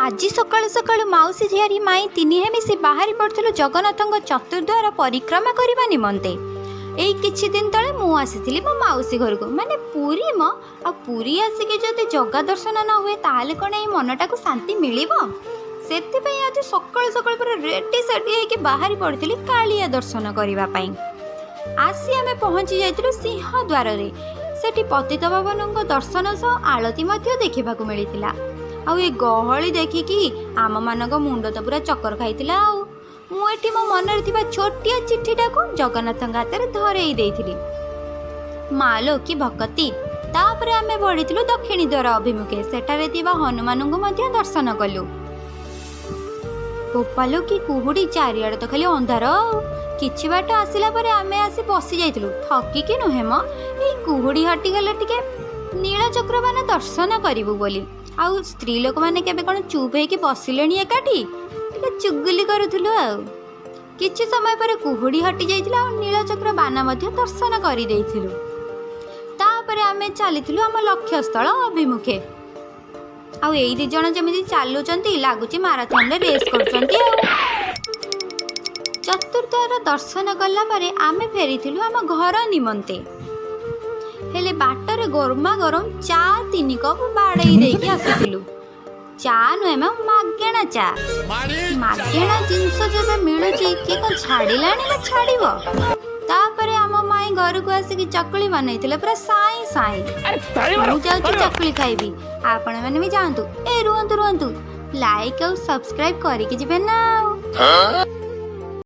ଆଜି ସକାଳୁ ସକାଳୁ ମାଉସୀ, ଝିଆରୀ, ମାଇଁ ତିନିହେଁ ମିଶି ବାହାରି ପଡ଼ିଥିଲୁ ଜଗନ୍ନାଥଙ୍କ ଚତୁର୍ଦ୍ୱାର ପରିକ୍ରମା କରିବା ନିମନ୍ତେ। ଏଇ କିଛି ଦିନ ତଳେ ମୁଁ ଆସିଥିଲି ମୋ ମାଉସୀ ଘରକୁ, ମାନେ ପୁରୀ ମ। ଆଉ ପୁରୀ ଆସିକି ଯଦି ଜଗା ଦର୍ଶନ ନ ହୁଏ, ତାହେଲେ କ'ଣ ଏଇ ମନଟାକୁ ଶାନ୍ତି ମିଳିବ? ସେଥିପାଇଁ ଆଜି ସକାଳୁ ସକାଳୁ ପୁରା ରେଡ଼ି ସେଡ଼ି ହେଇକି ବାହାରି ପଡ଼ିଥିଲି କାଳିଆ ଦର୍ଶନ କରିବା ପାଇଁ। ଆସି ଆମେ ପହଞ୍ଚି ଯାଇଥିଲୁ ସିଂହଦ୍ୱାରରେ। ସେଠି ପତିତପାବନଙ୍କ ଦର୍ଶନ ସହ ଆଳତି ମଧ୍ୟ ଦେଖିବାକୁ ମିଳିଥିଲା। ଆଉ ଏ ଗହଳି ଦେଖିକି ଆମମାନଙ୍କ ମୁଣ୍ଡ ତ ପୁରା ଚକ୍କର ଖାଇଥିଲା। ଆଉ ମୁଁ ଏଠି ମୋ ମନରେ ଥିବା ଛୋଟିଆ ଚିଠିଟାକୁ ଜଗନ୍ନାଥଙ୍କ ହାତରେ ଧରେଇ ଦେଇଥିଲି। ମାଲୋ, କି ଭକତି! ତାପରେ ଆମେ ବଢ଼ିଥିଲୁ ଦକ୍ଷିଣୀ ଦ୍ୱାର ଅଭିମୁଖେ। ସେଠାରେ ଥିବା ହନୁମାନଙ୍କୁ ମଧ୍ୟ ଦର୍ଶନ କଲୁ। ବୋପାଲୋ, କି କୁହୁଡ଼ି! ଚାରିଆଡ଼େ ତ ଖାଲି ଅନ୍ଧାର। ଆଉ କିଛି ବାଟ ଆସିଲା ପରେ ଆମେ ଆସି ବସି ଯାଇଥିଲୁ। ଥକିକି ନୁହେଁ ମ, ଏଇ କୁହୁଡ଼ି ହଟିଗଲେ ଟିକେ ନୀଳଚକ୍ରବାନ ଦର୍ଶନ କରିବୁ ବୋଲି। ଆଉ ସ୍ତ୍ରୀ ଲୋକମାନେ କେବେ କ'ଣ ଚୁପ୍ ହେଇକି ବସିଲେଣି ଏକାଠି? ଟିକେ ଚୁଗୁଲି କରୁଥିଲୁ। ଆଉ କିଛି ସମୟ ପରେ କୁହୁଡ଼ି ହଟି ଯାଇଥିଲା ଆଉ ନୀଳଚକ୍ର ବାନା ମଧ୍ୟ ଦର୍ଶନ କରିଦେଇଥିଲୁ। ତାପରେ ଆମେ ଚାଲିଥିଲୁ ଆମ ଲକ୍ଷ୍ୟସ୍ଥଳ ଅଭିମୁଖେ। ଆଉ ଏଇ ଦି ଜଣ ଯେମିତି ଚାଲୁଛନ୍ତି, ଲାଗୁଛି ମାରାଥନରେ ରେସ୍ କରୁଛନ୍ତି। ଆଉ ଚତୁର୍ଦ୍ୱାର ଦର୍ଶନ କଲା ପରେ ଆମେ ଫେରିଥିଲୁ ଆମ ଘର ନିମନ୍ତେ। ହେଲେ ବାଟରେ ଗରମା ଗରମ ଚା 3 କପ୍ ବାଡ଼େଇ ଦେଇକି ଆସୁଥିଲୁ। ଚା ନୁହେଁ ମ, ମାଗେଣା ଚା। ମାଗେଣା ଜିନିଷ ଯେବେ ମିଳୁଛି, କିଏ କ'ଣ ଛାଡ଼ିଲାଣି ନା ଛାଡ଼ିବ? ତାପରେ ଆମ ମାଇଁ ଘରକୁ ଆସିକି ଚକୁଳି ବନେଇଥିଲେ ପୁରା ସାଇଁ ସାଇଁ। ମୁଁ ଯାଉଛି ଚକୁଳି ଖାଇବି, ଆପଣମାନେ ବି ଯାଆନ୍ତୁ। ଏ ରୁହନ୍ତୁ ରୁହନ୍ତୁ, ଲାଇକ୍ ଆଉ ସବସ୍କ୍ରାଇବ୍ କରିକି ଯିବେ ନା ଆଉ।